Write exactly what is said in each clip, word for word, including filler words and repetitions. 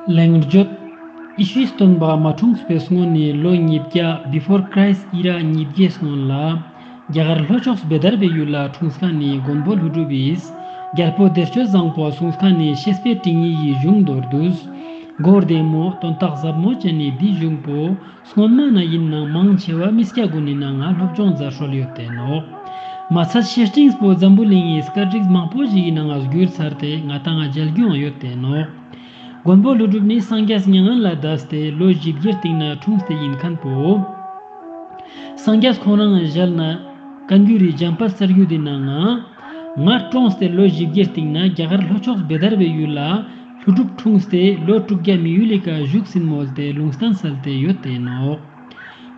ལེགས་བརྗོད། ཡེ་ཤུའི་སྟོན་པ་མ་འཁྲུངས་པའི་སྔོན་ནི་ལོ་ཉིས་བརྒྱ་Before Christ Era ཉིས་བརྒྱའི་སྔོན་ལ་རྒྱ་གར་ལྷོ་ཕྱོགས་བེ་དར་བའི་ཡུལ་ལ་འཁྲུངས་མཁན་ནི་མགོན་པོ་ཀླུ་སྒྲུབ་བིས་རྒྱལ་པོ་བདེ་སྤྱོད་བཟང་པོ་གསུངས་མཁན་ནི་བཤེས་པའི་སྤྲིངས་ཡིག་གི་གཞུང་མདོར་བསྡུས། གོ་བདེ་མོ་དོན་དག་ཟབ་མོ་ཅན་ནི་འདིའི་གཞུང་པོ་སྔོན་མ་ན་ཡིན་ནང་མང་ཆེ་བ་མི་སྐྱ་གུན་ནི་ནང་ང་སློབ་སྦྱོང་མཛད་སྲོལ་ཡོད་དེ་ནོག། མ་ཚད་བཤེས་སྤྲིངས་པོ་འཛམ་བུ་གླིང་ངི་སྐད་རིགས་མང་པོ་ཞིག་གི་ནང་ང་བསྒྱུར་ཚར་ཏེ་ང་ཏང་ང་མཇལ་རྒྱུའང་ཡོད་དེ་ནོག། མགོན་པོ་ཀླུ་སྒྲུབ་ནི་སངས་རྒྱས་མྱ་ངན་ལས་འདས་ཏེ་ལོ་བཞི་བརྒྱའི་སྟིང་ན་འཁྲུངས་ཏེ་ཡིན་མཁན་པོ། སངས་རྒྱས་ཁོང་རང་ངི་ཞལ་ནེ་བཀའ་འགྱུར་རི་འཇམ་དཔལ་གསལ་རྒྱུད་དི་ནང་ང་ང་གྲོངས་ཏེ་ལོ་བཞི་བརྒྱའི་སྟིང་ན་རྒྱ་གར་ལྷོ་ཕྱོགས་བེ་དར་བའི་ཡུལ་ལ་ཀླུ་སྒྲུབ་འཁྲུངས་ཏེ་ལོ་དྲུག་བརྒྱ་མི་ཡུལ་ལི་ཀ་བཞུགས་ཟིན་མོལ་ཏེ་ལུང་བསྟན་སལ་ཏེ་ཡོད་དེ་ནོག།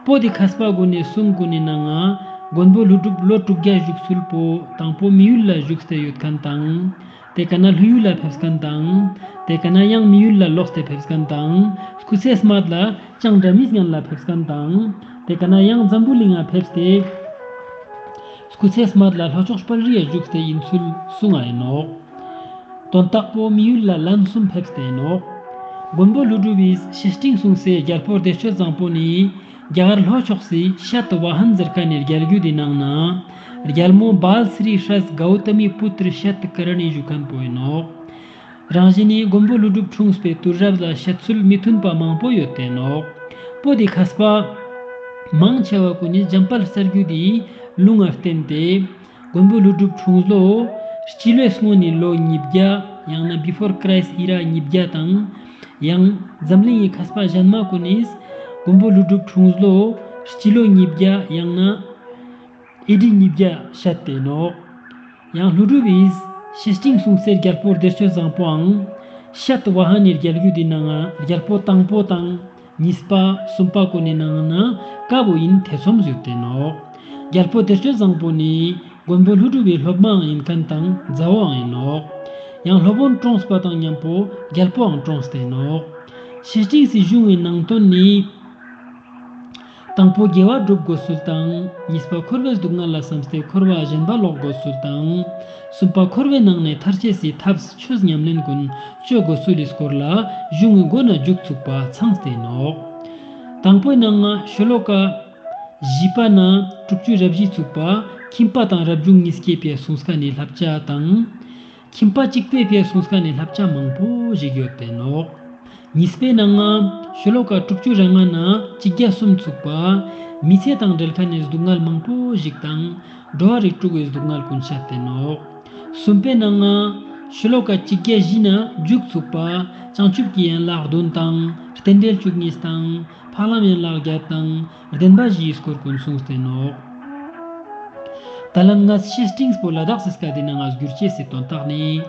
པོ་དི་མཁས་པ་གུན་ནི་གསུང་གུན་ནི་ནང་ང་མགོན་པོ་ཀླུ་སྒྲུབ་ལོ་དྲུག་བརྒྱ་བཞུགས་ཚུལ་པོ་དང་པོ་མི་ཡུལ་ལ་བཞུགས་ཏེ་ཡོད་མཁན་དང་། དེ་ཀ་ནེ་ལྷོ་ཡུལ་ལ་ཕེབས་མཁན་དང་། དེ་ཀ་ནེ་ཡང་མི་ཡུལ་ལ་ལོགས་ཏེ་ཕེབས་མཁན་དང་། སྐུ་ཚེ་སྨད་ལ་ཅང་འདྲ་མིན་སྙན་ལ་ཕེབས་མཁན་དང་། དེ་ཀ་ནེ་ཡང་འཛམ་བུ་གླིང་ང་ཕེབས་ཏེ་སྐུ་ཚེ་སྨད་ལ་ལྷོ་ཕྱོགས་དཔལ་རི་ཡ་བཞུགས་ཏེ་ཡིན་ཚུལ་གསུང་ང་ཡིན་ནོག། དོན་དག་པོ་མི་ཡུལ་ལ་ལན་གསུམ་ཕེབས་ཏེ་ནོག། མགོན་པོ་ཀླུ་སྒྲུབ་བིས་བཤེས་སྤྲིངས་གསུངས་སེ་རྒྱལ་པོ་བདེ་སྤྱོད་བཟང་པོ་ནི་རྒྱ་གར་ལྷོ་ཕྱོགས་སི་ཤད་ཝ་ཧན་ཟེར་མཁན་ནི་རྒྱལ་རྒྱུད་དི་ནང་ན་རྒྱལ་མོ་བཱལ་སི་རི་ཧྲས་གའུ་ཏ་མི་པུ་ཏྲ་ཤད་ཀ་ར་ནི་ཞུ་མཁན་པོ་ཡིན་ནོག། རང་བཞིན་ནི་མགོན་པོ་ཀླུ་སྒྲུབ་འཁྲུངས་པའི་དུས་རབས་ལ་བཤད་ཚུལ་མི་མཐུན་པ་མང་པོ་ཡོད་དེ་ནོག། པོ་དི་མཁས་པ་མང་ཆེ་བ་གུན་ནི་འཇམ་དཔལ་གསལ་རྒྱུད་དི་ལུང་ང་བརྟེན་ཏེ། མགོན་པོ་ཀླུ་སྒྲུབ་འཁྲུངས་ལོ་སྤྱི་ལོའི་སྔོན་ནི་ལོ་ཉིས་བརྒྱ་ཡང་ན་Before Christ Era ཉིས་བརྒྱ་དང་། ཡང་འཛམ་གླིང་ངི་མཁས་པ་གཞན་མ་གུན་ནིས་མགོན་པོ་ཀླུ་སྒྲུབ་འཁྲུངས་ལོ་སྤྱི་ལོ་ཉིས་བརྒྱ་ཡང་ན་ཨེ་ཌི་ཉིས་བརྒྱ་བཤད་དེ་ནོག། ཡང་ཀླུ་སྒྲུབ་བིས་བཤེས་སྤྲིངས་གསུངས་སེ་རྒྱལ་པོ་བདེ་སྤྱོད་བཟང་པོའང་ཤད་ཝ་ཧན་ནི་རྒྱལ་རྒྱུད་དི་ནང་ང་རྒྱལ་པོ་དང་པོ་དང་གཉིས་པ་གསུམ་པ་གུན་ནི་ནང་ན་ཀ་བོ་ཡིན་ཐེ་ཚོམ་ཡོད་དེ་ནོག། རྒྱལ་པོ་བདེ་སྤྱོད་བཟང་པོ་ནི་མགོན་པོ་ཀླུ་སྒྲུབ་བི་སློབ་མའང་ཡིན་མཁན་དང་མཛའ་བོའང་ཡིན་ནོག། ཡང་སློབ་དཔོན་གྲོངས་པ་དང་མཉམ་པོ་རྒྱལ་པོའང་གྲོངས་ཏེ་ནོག། བཤེས་སྤྲིངས་སི་གཞུང་ངི་ནང་དོན་ནི། དང་པོ་དགེ་བ་སྒྲུབ་དགོས་ཚུལ་དང་། གཉིས་པ་འཁོར་བའི་སྡུག་བསྔལ་ལ་བསམས་ཏེ་འཁོར་བ་གཞན་པ་ལོག་དགོས་ཚུལ་དང་། གསུམ་པ་འཁོར་བའི་ནང་ནས་ཐར་ཅེས་སི་ཐབས་ཆོས་ཉམས་ལེན་གུན་ཅོ་དགོས་ཚུལ་ལི་སྐོར་ལ་གཞུང་ངི་མགོ་ནེ་མཇུག་ཚུག་པ་ཚངས་ཏེ་ནོག། དང་པོའི་ནང་ང་ཤོ་ལོ་ཀ་བཞི་པ་ནེ་དྲུག་ཅུ་རེ་བཞི་ཚུག་པ་ཁྱིམ་པ་དང་རབ་བྱུང་གཉིས་ཀའི་ཕིའ་གསུངས་མཁན་ནི་བསླབ་བྱ་དང་། ཁྱིམ་པ་གཅིག་པོའི་ཕིའ་གསུངས་མཁན་ནི་བསླབ་བྱ་མང་པོ་ཞིག་ཡོད་དེ་ནོག། གཉིས་པའི་ནང་ང་ཤོ་ལོ་ཀ་དྲུག་ཅུ་རེ་ལྔ་ནེ་གཅིག་བརྒྱ་གསུམ་ཚུག་པ་མི་ཚེ་དང་འབྲེལ་མཁན་ནི་སྡུག་བསྔལ་མང་པོ་ཞིག་དང་འགྲོ་བ་རིགས་དྲུག་གི་སྡུག་བསྔལ་གུན་བཤད་དེ་ནོག། གསུམ་པའི་ནང་ང་ཤོ་ལོ་ཀ་གཅིག་བརྒྱ་བཞི་ནེ་མཇུག་ཚུག་པ་བྱང་ཆུབ་ཀྱི་ཡན་ལག་བདུན་དང་རྟེན་འབྲེལ་བཅུ་གཉིས་དང་འཕགས་ལམ་ཡན་ལག་བརྒྱད་དང་བདེན་པ་བཞིའི་སྐོར་གུན་གསུངས་ཏེ་ནོག། ད་ལན་ང་བཤེས་སྤྲིངས་པོ་ལ་དྭགས་སི་སྐད་དི་ནང་ང་བསྒྱུར་ཅེས་སི་དོན་དག་ནི།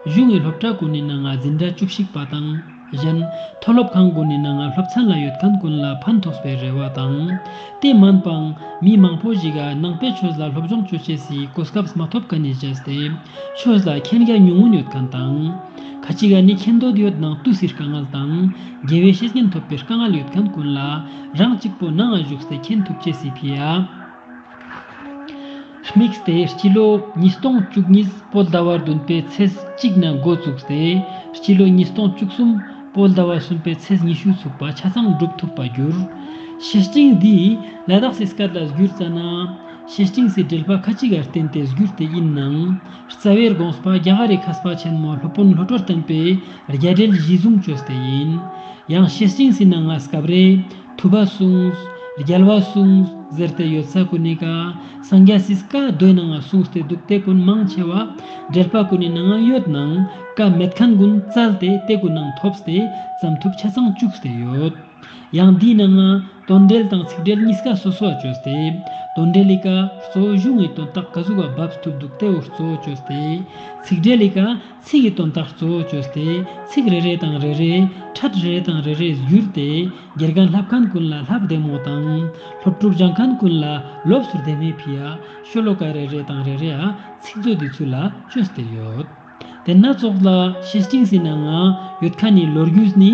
གཞུང་ངི་སློབ་གྲྭ་གུན་ནི་ནང་ང་འཛིན་གྲྭ་བཅུ་གཅིག་པ་དང་གཞན་མཐོ་སློབ་ཁང་གུན་ནི་ནང་ང་སློབ་ཚན་ལ་ཡོད་མཁན་གུན་ལ་ཕན་ཐོགས་པའི་རེ་བ་དང་། དེ་མན་པའང་མི་མང་པོ་ཞིག་ག་ནང་པའི་ཆོས་ལ་སློབ་སྦྱོང་ཅོ་ཅེས་སི་གོ་སྐབས་མ་ཐོབ་མཁན་ནི་བྱས་ཏེ་ཆོས་ལ་མཁྱེན་རྒྱ་ཉུང་ངུན་ཡོད་མཁན་དང་། ཁ་ཅིག་ག་ནི་མཁྱེན་འདོད་ཡོད་ནང་ཏུས་སི་དཀའ་ངལ་དང་དགེ་བའི་བཤེས་གཉེན་ཐོབ་པའི་དཀའ་ངལ་ཡོད་མཁན་གུན་ལ་རང་གཅིག་པོ་ནང་ང་བཞུགས་ཏེ་མཁྱེན་ཐུབ་ཅེས་སི་ཕིའ། དམིགས་ཏེ་སྤྱི་ལོ་ཉིས་སྟོང་བཅུ་གཉིས་བོད་ཟླ་བ་བདུན་པའི་ཚེས་གཅིག་ནེ་འགོ་བཙུགས་ཏེ་སྤྱི་ལོ་ཉིས་སྟོང་བཅུ་གསུམ་བོད་ཟླ་བ་གསུམ་པའི་ཚེས་ཉི་ཤུ་ཚུག་པ་ཆ་ཚང་འགྲུབ་ཐུབ་པ་གྱུར། བཤེས་སྤྲིངས་འདི་ལ་དྭགས་སི་སྐད་ལ་བསྒྱུར་ཙ་ན་བཤེས་སྤྲིངས་སི་འགྲེལ་པ་ཁ་ཅིག་ག་བརྟེན་ཏེ་བསྒྱུར་ཏེ་ཡིན་ནང་རྩ་བའི་དགོངས་པ་རྒྱ་གར་རི་མཁས་པ་ཆེན་མོ་སློབ་དཔོན་བློ་གྲོས་བརྟན་པའི་རྒྱ་འགྲེལ་གཞི་བཟུང་ཅོས་ཏེ་ཡིན། ཡང་བཤེས་སྤྲིངས་སི་ནང་ང་སྐབས་རེ་ཐུབ་པ་གསུངས། རྒྱལ་བ་གསུངས་ཟེར་ཏེ་ཡོད་ས་གུན་ནི་ཀ་སངས་རྒྱས་སི་བཀའ་མདོའི་ནང་ང་གསུངས་ཏེ་འདུག། དེ་གུན་མང་ཆེ་བ་འགྲེལ་པ་གུན་ནི་ནང་ང་ཡོད་ནང་བཀའ་མེད་མཁན་གུན་བཙལ་ཏེ་དེ་གུན་ནང་ཐོབ་སྟེ་ཙམ་ཐུབ་ཆ་ཚང་བཅུག་སྟེ་ཡོད། ཡང་འདིའི་ནང་ང་དོན་འགྲེལ་དང་ཚིག་འགྲེལ་གཉིས་ཀ་སོ་སོ་བ་ཅོས་ཏེ། དོན་འགྲེལ་ལི་ཀ་གཙོ་བོ་གཞུང་ངི་དོན་དག་ག་ཟུག་ག་བབས་ཐུབ་འདུག་དེ་བོ་གཙོ་བོ་ཅོས་ཏེ། ཚིག་འགྲེལ་ལི་ཀ་ཚིག་གི་དོན་དག་གཙོ་བོ་ཅོས་ཏེ་ཚིག་རེ་རེ་དང་རེ་རེ་ཕྲད་རེ་རེ་དང་རེ་རེ་བསྒྱུར་ཏེ་དགེ་རྒན་ལྷབ་མཁན་གུན་ལ་ལྷབ་བདེ་མོ་དང་སློབ་ཕྲུག་སྦྱང་མཁན་གུན་ལ་ལོབས་སུ་བདེ་མོའི་ཕིའ་ཤོ་ལོ་ཀ་རེ་རེ་དང་རེ་རེའ་ཚིག་མཛོད་འདི་ཚུ་ལ་བཅོས་ཏེ་ཡོད། དེ་ནེ་ཙོགས་ལ་བཤེས་སྤྲིངས་སི་ནང་ང་ཡོད་མཁན་ནི་ལོ་རྒྱུས་ནི་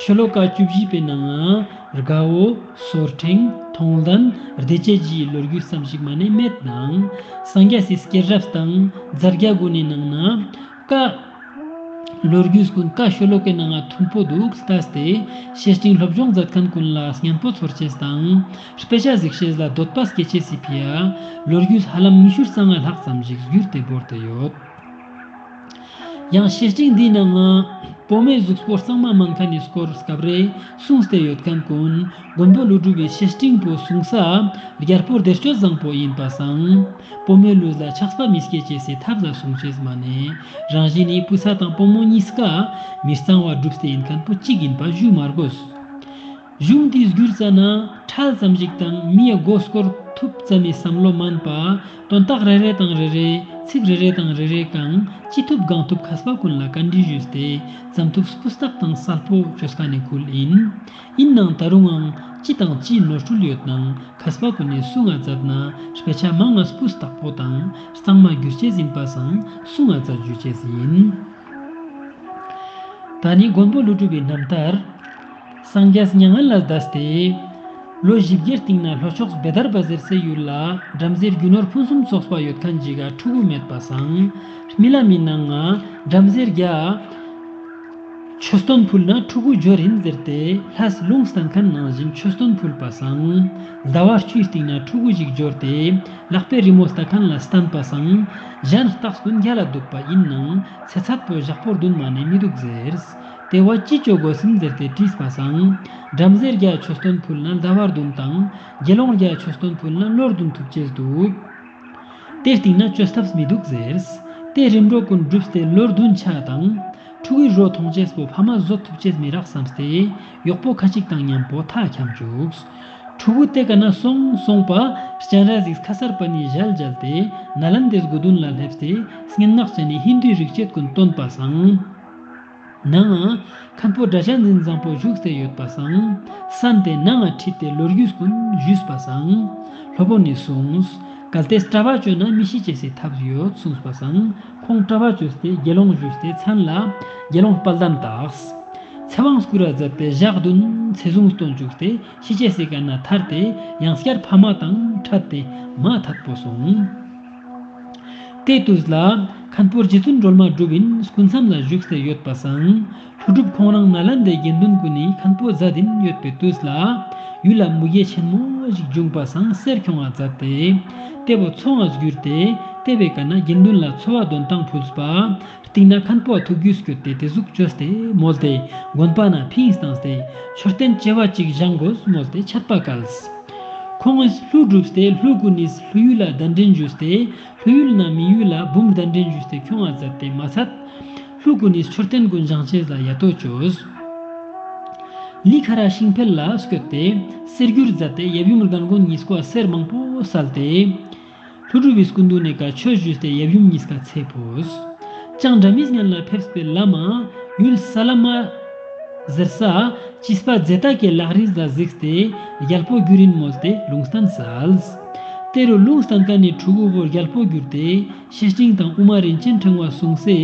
ཤོ་ལོ་ཀ་བཅུ་བཞི་པའི་ནང་ང་དགའ་བོ་སོར་ཕྲེང་མཐོང་ལྡན་བདེ་བྱེད་བཞིའི་ལོ་རྒྱུས་ཙམ་ཞིག་མ་ནེ་མེད་ནང་སངས་རྒྱས་སི་སྐྱེས་རབས་དང་མཛད་རྒྱ་གུན་ནི་ནང་ན་ཀ་ ལོ་རྒྱུས་ཀུན་ཀ་ཤོ་ལོ་ཀའི་ནང་ང་མཐུན་པོ་འདུག་ལྟས་ཏེ་བཤེས་སྤྲིང་སློབ་སྦྱོང་མཛད་མཁན་ཀུན་ལ་སྙན་པོ་ཚོར་ཅེས་དང་། དཔེ་ཆ་གཟིགས་ཤེས་ལ་འདོད་པ་སྐྱེ་ཅེས་སི་ཕི་ཡ་ལོ་རྒྱུས་ཧ་ལམ་ཉི་ཤུ་རྩ་ལྔ་ལྷག་ཙམ་ཞིག་བསྒྱུར་ཏེ་བོར་ཏེ་ཡོད། ཡང་བཤེས་སྤྲིང་འདིའི་ནང་ང་བུ་མོའི་གཟུགས་པོ་གཙང་མ་མང་མཁན་ནི་སྐོར་སྐབས་རེ་གསུངས་ཏེ་ཡོད་མཁན་ཀུན་མགོན་པོ་ཀླུ་སྒྲུབ་པའི་བཤེས་སྤྲིང་པོ་གསུང་ས་རྒྱལ་པོ་བདེ་སྤྱོད་བཟང་པོ་ཡིན་པ་སང་། བུ་མོའི་ལུས་ལ་ཆགས་པ་མི་སྐྱེ་ཅེས་སི་ཐབས་ལ་གསུང་ཅེས་མ་ནེ། རང་བཞིན་ནི་བུ་ཚ་དང་བུ་མོ་གཉིས་ཀ་མི་གཙང་བ་སྒྲུབས་ཏེ་ཡིན་མཁན་པོ་གཅིག་ཡིན་པ་ཞུ་མ་དགོས། གཞུང་འདི་བསྒྱུར་ཙ་ན་ཁྲལ་ཙམ་ཞིག་དང་མིའི་མགོ་སྐོར་ཐུབ་ཙམ་མི་བསམ་བློ་མན་པ། དོན་དག་རེ་རེ་དང་རེ་རེ་ཚིག་རེ་རེ་དང་རེ་རེ་གང་ཅི་ཐུབ་གང་ཐུབ་མཁས་པ་ཀུན་ལ་བཀའ་འདྲི་ཞུས་ཏེ་ཙམ་ཐུབ་སྤུས་དག་དང་གསལ་པོ་བཅོས་མཁན་ནི་ཁུལ་ཡིན། ཡིན་ནའང་ད་རུང་ངང་ཅི་དང་ཅི་ནོར་འཁྲུལ་ཡོད་ནའང་མཁས་པ་ཀུན་ནི་གསུང་ང་མཛད་ན་དཔེ་ཆ་མང་ང་སྤུས་དག་པོ་དང་གཙང་མ་བསྒྱུར་ཅེས་ཡིན་པ་སང་གསུང་ང་མཛད་ཞུ་ཅེས་ཡིན། ད་ནི་མགོན་པོ་ཀླུ་སྒྲུབ་པའི་རྣམ་ཐར། སངས་རྒྱས་མྱ་ངན་ལས་འདས་ཏེ། ལོ་བཞི་བརྒྱའི་སྟིང་ན་ལྷོ་ཕྱོགས་བེ་དར་བ་ཟེར་སའི་ཡུལ་ལ་བྲམ་ཟེ་རྒྱུ་ནོར་ཕུན་སུམ་ཚོགས་པ་ཡོད་མཁན་ཅིག་ག་ཕྲུ་གུ་མེད་པ་སང་། རྨི་ལམ་མི་ནང་ང་བྲམ་ཟེ་རྒྱ་ཆོས་སྟོན་ཕུལ་ན་ཕྲུ་གུ་འབྱོར་ཡིན་ཟེར་ཏེ་ལྷས་ལུང་བསྟན་མཁན་ནང་བཞིན་ཆོས་སྟོན་ཕུལ་པ་སང་། ཟླ་བ་བཅུའི་སྟིང་ན་ཕྲུ་གུ་ཞིག་འབྱོར་ཏེ་ལག་པའི་རི་མོ་ལྟ་མཁན་ལ་བསྟན་པ་སང་། གཞན་རྟགས་ཀུན་རྒྱལ་ལ་འདུག་པ་ཡིན་ནའང་ཚེ་ཚད་པོ་ཞག་པོ་བདུན་མ་ནེ་མི་འདུག་ཟེར། དེ་བ་ཅི་ཅོ་དགོས་སམ་ཟེར་ཏེ་དྲིས་པ་སང་། བྲམ་ཟེ་རྒྱ་ཆོས་སྟོན་ཕུལ་ན་ཟླ་བ་བདུན་དང་། དགེ་སློང་རྒྱ་ཆོས་སྟོན་ཕུལ་ན་ལོ་བདུན་ཐུབ་ཅེས་འདུག། དེ་སྟིང་ན་བཅོས་ཐབས་མི་འདུག་ཟེར། དེ་རིམ་གྲོ་ཀུན་བསྒྲུབས་ཏེ་ལོ་བདུན་ཆ་དང་། ཕྲུ་གུའི་རོ་མཐོང་ཅེས་པོ་ཕ་མ་བཟོད་ཐུབ་ཅེས་མི་རག་བསམས་ཏེ། གཡོག་པོ་ཁ་ཅིག་དང་མཉམ་པོ་ཐག་འཁྱམ་བཅུགས། ཕྲུ་གུ་དེ་ཀ་ན་སོང་སོང་པ། སྤྱན་རས་གཟིགས་ཁ་སར་པ་ཎི་ཞལ་མཇལ་ཏེ། ནཱ་ལནྡཱའི་དགོན་མདུན་ལ་སླེབས་ཏེ། སྙན་ངག་ཅན་ནི་ཧིན་དུའི་རིག་བྱེད་ཀུན་བཏོན་པ་སང་། ནང་ང་མཁན་པོ་སྒྲ་གཅན་འཛིན་བཟང་པོ་བཞུགས་ཏེ་ཡོད་པ་སང་། གསན་ཏེ་ནང་ང་ཁྲིད་དེ་ལོ་རྒྱུས་ཀུན་ཞུས་པ་སང་། སློབ་དཔོན་ནི་གསུངས། གལ་ཏེ་གྲྭ་པ་བཅོས་ན་མི་ཤི་ཅེས་སི་ཐབས་ཡོད་གསུངས་པ་སང་། ཁོང་གྲྭ་པ་བཅོས་ཏེ་དགེ་སློང་བཞུགས་ཏེ་མཚན་ལ་དགེ་སློང་དཔལ་ལྡན་བཏགས། ཚེ་དབང་བསྐུར་ར་མཛད་དེ་ཞག་བདུན་ཚེ་བཟུང་སྟོན་བཅུག་སྟེ་ཤི་ཅེས་སི་ཀ་ན་ཐར་ཏེ་ཡང་སྐྱར་ཕ་མ་དང་འཕྲད་དེ་མ་ཐད་པོ་སོང་། དེ་དུས་ལ་མཁན་པོ་རྗེ་བཙུན་སྒྲོལ་མ་གྲུབ་ཡིན་སྐུ་མཚམས་ལ་བཞུགས་ཏེ་ཡོད་པ་སང་། ཀླུ་སྒྲུབ་ཁོང་རང་ནཱ་ལནྡཱའི་དགེ་འདུན་ཀུན་ནི་མཁན་པོ་མཛད་དེ་ཡོད་པའི་དུས་ལ། ཡུལ་ལ་མུ་གེ་ཆེན་མོ་ཞིག་བྱུང་པ་སང་གསེར་ཁྱོང་ང་མཛད་དེ། དེ་བོ་ཚོང་ང་བསྒྱུར་ཏེ། དེ་བོའི་ཀ་ན་དགེ་འདུན་ལ་འཚོ་བ་འདོན་སྟངས་ཕུལ་པ། སྟིང་ན་མཁན་པོ་ཐུགས་རྒྱུས་སྐྱོད་དེ་དེ་ཟུག་བཅོས་ཏེ་མོལ་ཏེ་དགོན་པ་ན་ཕིང་བཏང་སྟེ་མཆོད་རྟེན་བྱེ་བ་གཅིག་བཞེངས་དགོས་མོལ་ཏེ་ཆད་པ་བཀལ། ཁོང་ངིས་ཀླུ་བསྒྲུབས་ཏེ་ཀླུ་ཀུན་ནིས་ཀླུ་ཡུལ་ལ་གདན་འདྲེན་ཞུས་ཏེ་ཀླུ་ཡུལ་ན་མི་ཡུལ་ལ་འབུམ་གདན་འདྲེན་ཞུས་ཏེ་ཁྱོང་ང་མཛད་དེ་མ་ཚད། ཀླུ་ཀུན་ནིས་མཆོད་རྟེན་ཀུན་བཞེངས་ཅེས་ལ་ཡ་ཏོ་བཅོས། ལི་ཁ་ར་ཤིང་འཕེལ་ལ་སྐྱོད་དེ་གསེར་འགྱུར་མཛད་དེ་ཡབ་ཡུམ་རྒན་རྒོན་གཉིས་ཀོ་གསེར་མང་པོ་སལ་ཏེ། ཀླུ་སྒྲུབ་པའི་སྐུ་མདུན་ནེ་ཀ་ཆོས་ཞུས་ཏེ་ཡབ་ཡུམ་གཉིས་ཀ་ཚེ་འཕོས། ཅང་འདྲ་མིན་སྙན་ལ་ཕེབས་པའི་ལམ་མ་ཡུལ་ས་ལ་མ་ཟེར་ས་ཅིས་པ་རྫེ་ཏ་ཀའི་ལག་རིས་ལ་གཟིགས་ཏེ་རྒྱལ་པོ་གྱུར་ཡིན་མོལ་ཏེ་ལུང་བསྟན་སལ། དེ་རུ་ལུང་བསྟན་མཁན་ནི་ཕྲུ་གུ་བོ་རྒྱལ་པོ་གྱུར་ཏེ་བཤེས་སྤྲིང་དང་དབུ་མ་རིན་ཆེན་ཕྲེང་བ་གསུངས་སེ་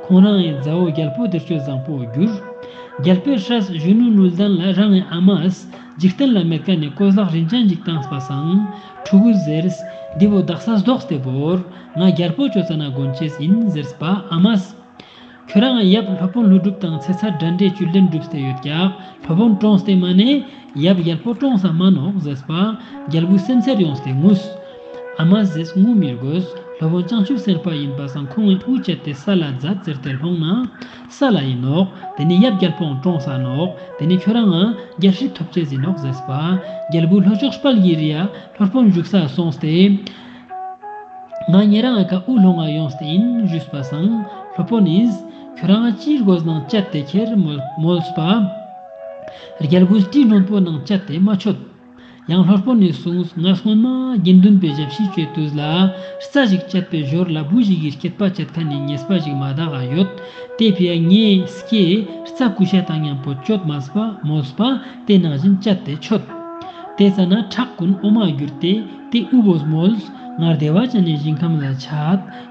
ཁོང་རང་ངི་མཛའ་བོ་རྒྱལ་པོ་བདེ་སྤྱོད་བཟང་པོ་གྱུར། རྒྱལ་པོའི་སྲས་གཞོན་ནུ་ནུས་ལྡན་ལ་རང་ངི་ཨ་མས། འཇིག་རྟེན་ལ་མེད་མཁན་ནི་གོས་ལག་རིན་ཅན་ཞིག་བཏང་པ་སང་། ཕྲུ་གུས་ཟེརས། འདི་བོ་དག་ས་ཟློགས་ཏེ་བོར། ང་རྒྱལ་པོ་ཅོ་ཙ་ན་དགོན་ཅེས་ཡིན་ཟེརས་པ་ཨ་མས། ཁྱོ་རང་ཡབ་སློབ་དཔོན་ཀླུ་སྒྲུབ་དང་ཚེ་ཚད་འདྲ་འདྲའི་བཅུད་ལེན་སྒྲུབས་ཏེ་ཡོད་ཀྱག། སློབ་དཔོན་གྲོངས་ཏེ་མ་ནེ་ཡབ་རྒྱལ་པོ་གྲོངས་ས་མ་ནོག་ཟེརས་པ། རྒྱལ་བུ་སེམས་འཚེར་ཡོངས་ཏེ་ངུས། ཨ་མས་ཟེརས་ངུ་མི་དགོས། སློབ་དཔོན་བྱང་ཆུབ་སེམས་དཔའ་ཡིན་པ་སང་ཁོང་ངི་དབུ་བཅད་དེ་ས་ལ་མཛད་ཟེར་ཏེ་ལྷོང་ན། ས་ལ་ཡིན་ནོག། དེ་ནི་ཡབ་རྒྱལ་པོའང་གྲོངས་ས་ནོག། དེ་ནི་ཁྱོ་རང་ང་རྒྱལ་སྲིད་ཐོབ་ཅེས་ཡིན་ནོག་ཟེརས་པ། རྒྱལ་བུ་ལྷོ་ཕྱོགས་དཔལ་གྱི་རི་ཡ་སློབ་དཔོན་བཞུགས་ས་སོང་སྟེ། ང་ཉེ་རང་ངི་ཀ་དབུ་ལྷོང་ང་ཡོངས་ཏེ་ཡིན་ཞུས་པ་སང་སློབ་དཔོན་ནིས་ཁྱོ་རང་ང་ཅིའི་གོས་ནང་བཅད་དེ་ཁྱེར་མོལ་མོལས་པ། རྒྱལ་བུས་སྤྲིན་སྔོན་པོ་ནང་བཅད་དེ་མ་ཆོད། ཡང་སློབ་དཔོན་ནིས་གསུངས། ང་སྔོན་མ་དགེ་འདུན་པའི་ཞབས་ཕྱི་བཅོས་དུས་ལ་རྩྭ་ཞིག་བཅད་པའི་ཞོར་ལ་བུ་ཞིག་གི་སྐྱེད་པ་བཅད་མཁན་ནི་ཉེས་པ་ཞིག་མ་དག་ག་ཡོད། དེ་ཕི་ཡ་ངའི་སྐེ་རྩྭ་ཀུ་ཤ་དང་མཉམ་པོ་གཅོད་མ་སྤ་མོལས་པ་དེ་ནང་བཞིན་བཅད་དེ་ཆོད། དེ་ཙ་ན་ཁྲག་ཀུན་འོ་མ་གྱུར་ཏེ་དེ་དབུ་བོས་མོལས། ང་བདེ་བ་ཅན་ནི་ཞིང་ཁམས་ལ་ཆ་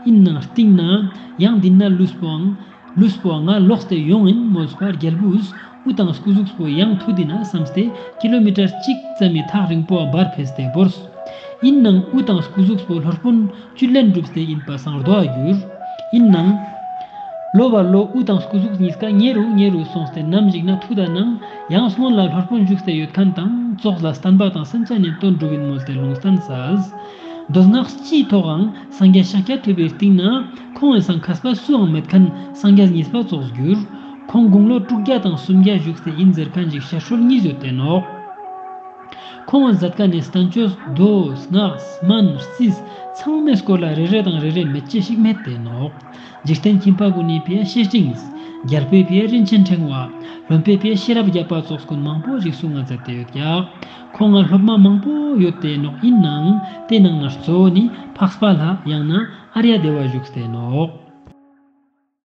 ཡིན་ནང་སྟིང་ན་ཡང་འདི་ན་ལུས་པོའང་ལུས་པོ་ང་ལོག་སྟེ་ཡོང་ཡིན་མོལས་པ་རྒྱལ་བུས་དབུ་དང་སྐུ་གཟུགས་པོ་ཡང་མཐུད་དེ་ན་བསམས་ཏེ་ཀི་ལོ་མི་ཊར་གཅིག་ཙམ་མི་ཐག་རིང་པོ་འབར་ཕེས་ཏེ་བོརས། ཡིན་ནང་དབུ་དང་སྐུ་གཟུགས་པོ་སློབ་དཔོན་བཅུད་ལེན་གྲུབ་སྟེ་ཡིན་པ་སང་རྡོ་བ་གྱུར། ཡིན་ནང་ ལོ་བ་ལོ་དབུ་དང་སྐུ་གཟུགས་གཉིས་ཀ་ཉེ་རུ་ཉེ་རུ་སོང་སྟེ་ནམ་ཞིག་ན་ཐུག་ད་ནང་ཡང་སྔོན་ལ་སློབ་དཔོན་བཞུགས་ཏེ་ཡོད་མཁན་དང་ཙོགས་ལ་བསྟན་པ་དང་སེམས་ཅན་ནི་དོན་སྒྲུབ་ཡིན་མོལ་ཏེ་ལུང་བསྟན་ས། མདོ་སྔགས་སྤྱིའི་ཐོག་འང་སངས་རྒྱས་ཤཱཀྱ་ཐུབ་པའི་རྟིང་ན་ཁོང་ངི་སང་མཁས་པ་སུའང་མེད་མཁན་སངས་རྒྱས་གཉིས་པ་ཙོགས་གྱུར། ཁོང་དགུང་ལོ་དྲུག་བརྒྱ་དང་སུམ་བརྒྱ་བཞུགས་ཏེ་ཡིན་ཟེར་མཁན་ཞིག་ཞར་སྲོལ་གཉིས་ཡོད་དེ་ནོག། ཁོང་ངི་མཛད་མཁན་ནི་བསྟན་བཅོས་མདོ་སྔགས་སྨན་རྩིས་ཚང་མའི་སྐོར་ལ་རེ་རེ་དང་རེ་རེ་མེད་ཅེས་ཤིག་མེད་དེ་ནོག། འཇིག་རྟེན་ཁྱིམ་པ་ཀུན་ནི་ཕིའ་བཤེས་སྤྲིངས། རྒྱལ་པོའི་ཕིའ་རིན་ཆེན་ཕྲེང་བ། བློན་པོའི་ཕིའ་ཤེས་རབ་བརྒྱ་པ་ཙོགས་ཀུན་མང་པོ་ཞིག་གསུང་ང་མཛད་དེ་ཡོད་ཀྱག། ཁོང་ང་སློབ་མ་མང་པོ་ཡོད་དེ་ནོག། ཡིན་ནའང་དེ་ནང་ན་གཙོ་བོ་ནི་འཕགས་པ་ལྷ་ཡང་ན་ཨརྱ་དེ་བ་བཞུགས་ཏེ་ནོག།